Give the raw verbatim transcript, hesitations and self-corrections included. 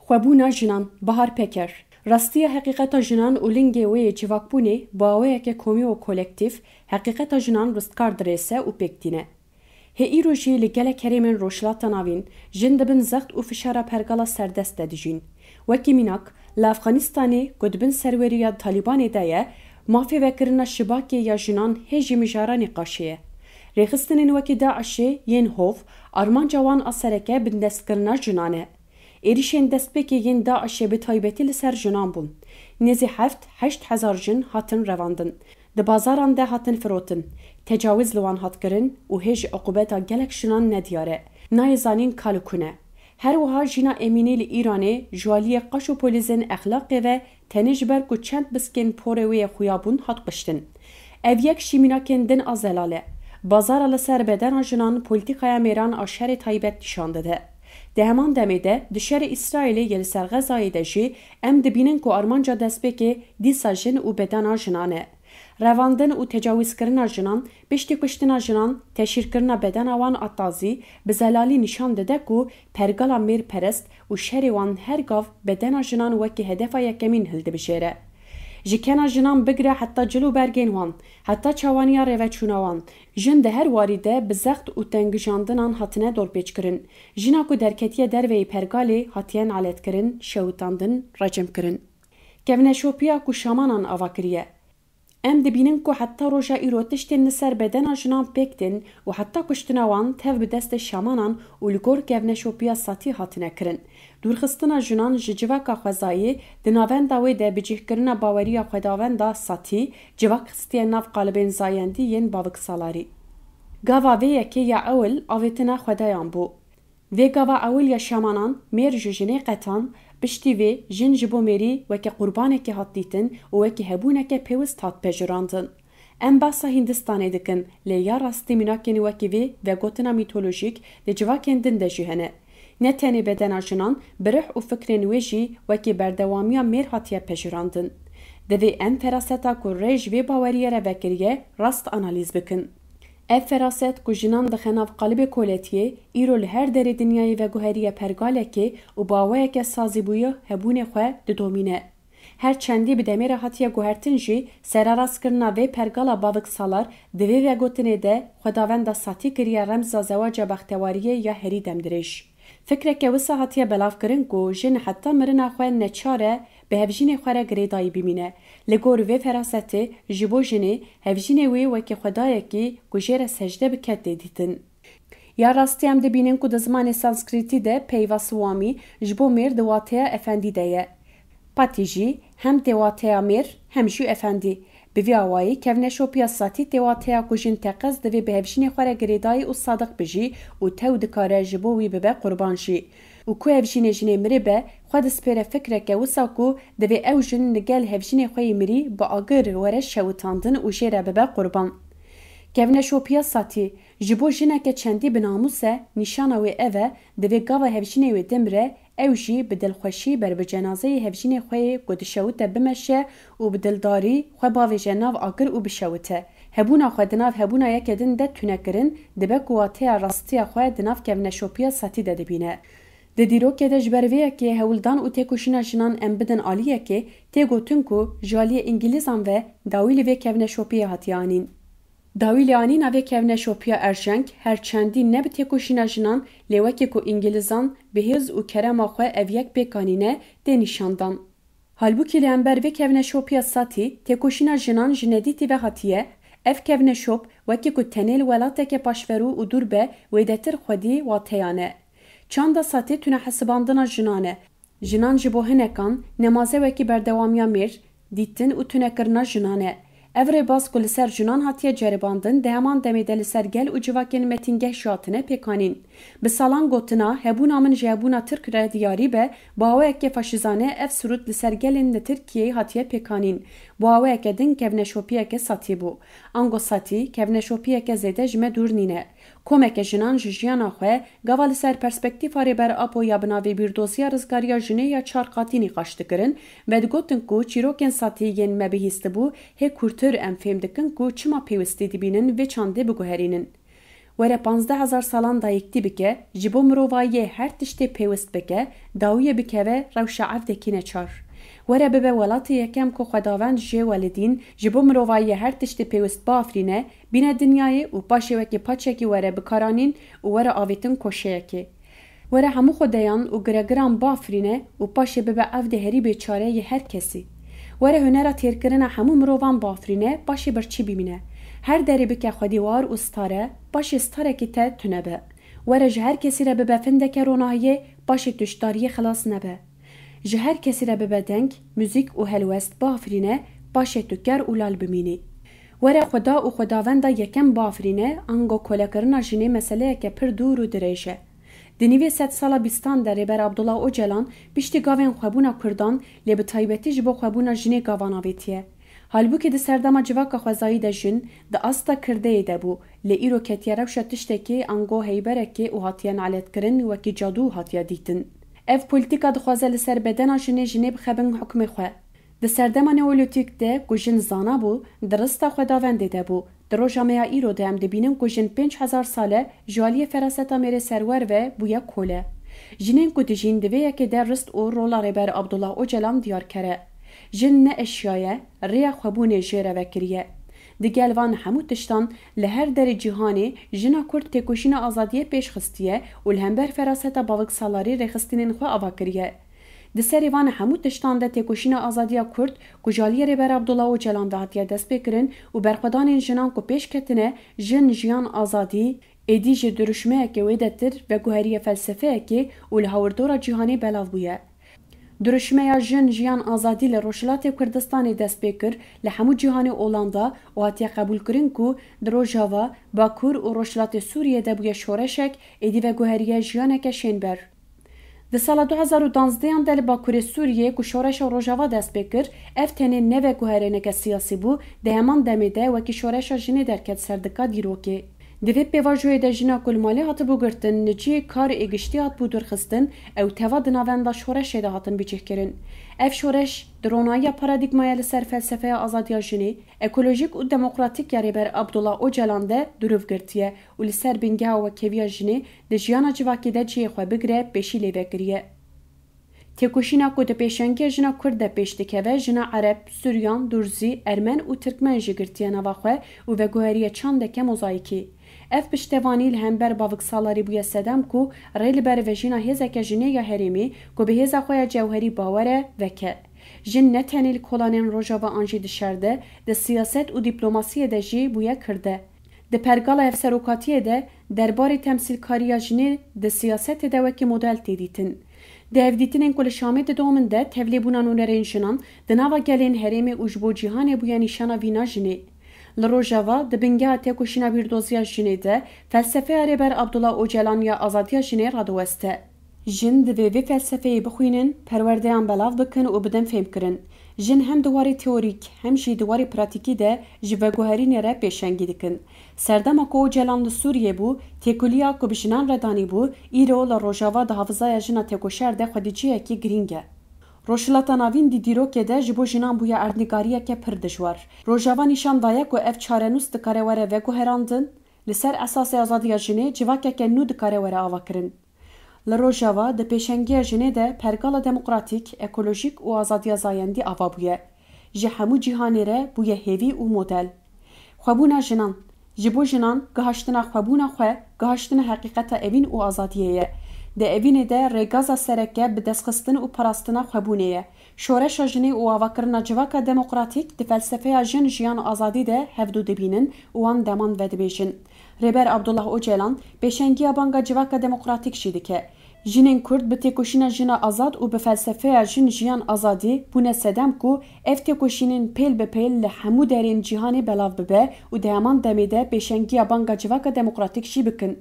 Xwebûna jinan, Bahar Peker. Rastiya heqîqeta jinan û lingê wê yê civakbûnê bi awayeke komî û kolektîf heqîqeta jinan ristkar dirêse û pêk tîne. Hê îro jî li gelek herêmên Rojhilata Navîn jin di bin zext û fişara pergala serdest de dijîn. Wekî mînak, li Efxanistanê ku di bin serweriya Talîbanê de ye, mafê vekirina şibakê ya jinan hê jî mijara nîqaşê ye. Rêxistinên wekî DAIŞê yên hov, armanca wan a sereke bindestkirina jinan e. Êrîşên destpêkê yên DAIŞê bi taybetî li ser jinan bûn. Nêzî heft, heşt hezar jin hatin revandin. Di bazaran de hatin firotin. Tecawiz li wan hat kirin û hê jî uqubeta gelek jinan nediyar e. Nayê zanîn ka li ku ne. Her wiha jîna Emînî li Îranê ji aliyê qaş û polîzên exlaqê ve tenê ji ber ku çend biskên porê wê yê xuya bûn hat kuştin. Ev yek ji mînakên din a zelal e. Bazara li ser bedena jinan polîtîkaya mêran a şerê taybet nîşan dide. Di heman demê de di şerê Îsraîlê yê li ser Xezayê de jî em dibînin ku armanca destpêkê dîsa jin û bedena jinan e. Revandin û tecawizkirina jinan, piştî kuştina jinan, teşhîrkirina bedena wan a tazî bi zelalî nîşan dide ku pergala mêrperest û şerê wan her gav bedena jinan wekî hedefa yekemîn hildibijêre. Ji kena jinan bigire heta cil û bergên wan, heta çawaniya rêveçûna wan, jin di her warî de bi zext û tengkijandinan hatine dorpêçkirin. Jina ku derketiye derveyî pergalê hatiye naletkirin, şewitandin, recimkirin. Kevneşopiya ku şamanan ava kiriye. Em dibînin ku heta roja îro tiştên li ser bedena jinan pêk tên û heta kuştina wan tev bi destê şamanan û li gor kevneşopiya Satî hatine kirin. Dûrxistina jinan ji civaka xwezayê di navenda wê de bi cihkirina baweriya xwedavenda Satî civak xistiye nav qalibên zayendî yên baviksalarî. Gava vê yekê ya ewil avêtina xwedayan bû. Vê gava ewil ya şamanan, mêr ji jinê qetan, piştî vê jin ji bo mêrî weke qurbanekê hat dîtin û wekî hebûneke pêwist hat pejirandin. Em behsa Hîndistanê dikin, lê ya rastî mînakên wekî vê vegotina mîtolojîk di civakên din de jî hene. Ne tenê bedena jinan, bi rih û fikrên wê jî wekî berdewamiya mêr hatiye pejirandin. Divê em feraseta ku rê ji vê baweriyê re vekiriye, rast analîz bikin. Ev feraset ku jinan dixe nav qalibê koletiyê, îro li her derê dinyayê veguheriye pergalekê û bi awayeke sazîbûyî hebûnê xwe didomîne. Her çendî bi demê re hatiye guhertin jî, sererastkirina vê pergala baviksalar di vê vegotinê de xwedavenda Satî kiriye remza zewaca bextewariyê ya herî demdirêj. Fikreke wisa hatiye belavkirin ku jin heta mirina xwe neçar e bi hevjînê xwe re girêdayî bimîne. Li gor vê ferasetê ji bo jinê, hevjînê wê wekî xwedayekî ku jê re secde bike tê dîtin. Ya rastî em dibînin ku di zimanê Sanskrîtî de peyva Swami ji bo mêr di wateya efendî de ye. Pati jî hem tê wateya mêr hem jî efendî. Bi vî awayî kevneşopiya Satî tê wateya ku jin teqez divê bi hevjînê xwe re girêdayî û sadiq bijî û tew dikare ji bo wî bibe qurban jî. Û ku hevjînê jinê mirî be, xwe dispêre fikreke wisa ku divê ew jin li gel hevjînê xwe yê mirî bi agir were şewitandin û jê re bibe qurban. Kevneşopiya Satî, ji bo jineke çendî binamûs e, nîşana wê ev e, divê gava hevjînê wê dimire, ew jî bi dilxweşî ber bi cenazeyê hevjînê xwe yê ku dişewite bimeşe û bi dildarî xwe bavêje nav agir û bişewite. Hebûna xwe di nav hebûna yeke din de tune kirin, dibe ku wateya rastiya xwe di nav kevneşopiya Satî de dibîne. Di dîrokê de ji ber vê yekê hewldan û têkoşîna jinan em bidin aliyekê, tê gotin ku ji aliyê Îngilîzan ve dawî li vê kevneşopiyê hatiye anîn. Dawî lêanîna vê kevneşopiya erjeng her çendî ne bi têkoşîna jinan, lê wekî ku Îngilîzan bi hêz û kerema xwe ev yek pêk anîne, tê nîşandan. Halbûkî li hember vê kevneşopiya Satî, têkoşîna jinan ji nedîtî ve hatiye, ev kevneşop wekî ku tenê li welateke paşverû û dûr be, wêdetir xwedî wateyan e. Çanda Satî tune hesibandina jinan e. Jinan ji bo hinekan nemaze wekî berdewamiya mêr, dîtin û tunekirina jinan e. Ev rêbaz ku li ser jinan hatiye ceribandin, di heman demê de li ser gel û civakên metîngeh jî hatine pêkanîn. Bi salan gotina, hebûna min ji hebûna Tirk re diyarî be, bi awayeke faşîzane ev sirût li ser gelên li Tirkiyeyê hatiye pêkanîn. Bi awayeke din kevneşopiyeke Satî bû. Ango Satî, kevneşopiyeke zêde ji me dûr nîne. Komeke jinan ji jiyana xwe, gava li ser perspektîfa Rêber Apo ya bi navê Bîrdoziya Rizgariya Jinê ya Çar Qatî nîqaş dikirin, ve digotin ku çîrokên Satî yên me bihîstibû hê kûrtir em fêm dikin ku çima pêwistî dibînin vê çandê biguherînin. Were panzdeh hezar salan dayektî bike, ji bo mirovayiyê her tiştê pêwist bike, dawiyê bikeve rewşa evdekî neçar. Were bibe welatê yekem ku xwedavend jê welidîn ji bo mirovayiyê her tiştê pêwist biafirîne, bîne dinyayê û paşê wekî paçekî were bikaranîn û were avêtin koşeyekê. Were hemû xwedeyan û giregiran biafirîne û paşê bibe evdê herî bêçare yê her kesî. Were hunera têrkirina hemû mirovan biafirîne, paşê birçî bimîne. Her derê bike xwedî war û stare, paşê starekî te tune be. Were ji her kesî re bibe findeke ronahiyê, paşê tu ji tariyê xilas nebe. Ji her kesî re bibe deng, muzîk û helwest biafirîne, paşê tu ker û lal bimînî. Were xweda û xwedavenda yekem biafirîne, ango kolekirina jinê meseleyeke pir dûr û dirêj e. Di nîvê sedsala bîstan de Rêber Abdullah Ocalan piştî gavên xwebûna Kurdan, lê bi taybetî ji bo xwebûna jinê gavan avêtiye. Halbûkî di serdema civaka xwezayî de jin di asta kirdeyê de bû, lê îro ketiye rewşa tiştekê ango heyberekê û hatiye naletkirin, wekî cadû hatiye dîtin. Ev polîtîka dixwaze li ser bedena jinê jinê bixe bin hukmê xwe. Di serdema neolîtîk de ku jin zana bû, di rista xwedavendê de bû. Di roja me ya îro de em dibînin ku jin pênc hezar sal e ji aliyê feraseta mêrê serwer ve bûye kole. Jinên ku dijîn di vê yekê de rist û rola Rêber Abdullah Ocalan diyarker e. Jin ne eşya ye, rêya xwebûnê jê re vekiriye. Digel van hemû tiştan, li her derê cîhanê jina Kurd têkoşîna azadiyê pêş xistiye û li hember feraseta bavik salarî rêxistinên xwe ava kiriye. Di serê van hemû tiştan de têkoşîna azadiya Kurd, ku ji aliyê Rêber Abdullah Ocalan ve hatiye destpêkirin û berxwedanên jinan ku pêş ketine, jin, jiyan, azadî, êdî ji dirûşmeyeke wêdetir veguheriye felsefeyekê û li hawirdora cîhanê belav bûye. Dirûşmeya Jin, Jiyan, Azadî li Rojhilatê Kurdistanê dest pê kir, li hemû cîhanê olan da û hatiye qebûlkirin ku di Rojava, Bakur û Rojhilatê Sûriyê de bûye şoreşek, êdî veguheriye jiyaneke şênber. Di sala du hezar û duwazdeh de li Bakurê Sûriyê ku şoreşa Rojava dest pê kir, ev tenê ne veguherêneke siyasî bû, di heman demê de wekî şoreşa jinê derket ser dika dîrokê. Di vê pêvajoyê de jina ku li malê hatibû girtin, li cihê kar ê giştî hatibû dûrxistin, ew teva di navenda şoreşê de hatin bicihkirin. Ev şoreş di ronahiya paradîgmaya li ser felsefeya azadiya jinê, ekolojîk û demokratîk ya Rêber Abdullah Ocalan de durûv girtiye û li ser bingeha wekheviya jinê di jiyana civakê de cihê xwe bigire pêşî lê vekiriye. Têkoşîna ku di pêşengiya jina Kurd de pêş dikeve, jina Ereb, Suryan, Durzî, Ermen û Tirkmen jî girtiye nava xwe û veguheriye çandeke mozayîkî. Ev piştevanî li hember bavik salarî bûye sedem ku rê li ber vejîna hêzeke jinê ya herêmî ku bi hêza xwe ya cewherî bawer e, veke. Jin ne tenê li kolanên Rojava an jî di şer de, di siyaset û dîplomasiyê de jî bûye kirde. Di pergala hevserokatiyê de derbarê temsîlkariya jinê di siyasetê de wekî model tê dîtin. Di hevdîtinên ku li Şamê didomin de tevlêbûna nûnerên jinan di nava gelên herêmê û ji bo cîhanê bûye nîşana vîna jinê. Li Rojava di bingeha têkoşîna bîrdoziya jinê de felsefeya Rêber Abdullah Ocalan ya azadiya jinê radiweste. Jin divê vê felsefeyê bixwînin, perwerdeyan belav bikin û bidin fêmkirin. Jin hem di warê teorîk hem jî di warê pratîkî de ji veguherînê re pêşengî dikin. Serdema ku Ocalan li Sûriyê bû, têkiliya ku bi jinan re danîbû, îro li Rojava di hafizaya jina têkoşer de xwedî cihekî girîng e. Rojhilata Navîn di dîrokê de ji bo jinan bûye erdnîgariyeke pir dijwar. Rojava nîşan daye ku ev çarenûs dikare were veguherandin, li ser esasê azadiya jinê civakeke nû dikare were avakirin. Li Rojava di pêşengiya jinê de pergala demokratîk, ekolojîk û azadiya zayendî ava bûye. Ji hemû cîhanê re bûye hêvî û model. Xwebûna jinan. Ji bo jinan, gihaştina xwebûna xwe, gihaştina heqîqeta evîn û azadiyê ye. Di evînê de rêgaza sereke bi destxistin û parastina xwebûnê ye. Şoreşa jinê û avakirina civaka demokratîk di felsefeya Jin, Jiyan, Azadî de hevdû dibînin û wan deman vedibêjin. Rêber Abdullah Ocalan pêşengiya banga civaka demokratîk jî dike. Jinên Kurd bi têkoşîna jina azad û bi felsefeya Jin, Jiyan, Azadî bûne sedem ku ev têkoşînên pêl bi pêl li hemû derên cîhanê belav bibe û di heman demê de pêşengiya banga civaka demokratîk jî bikin.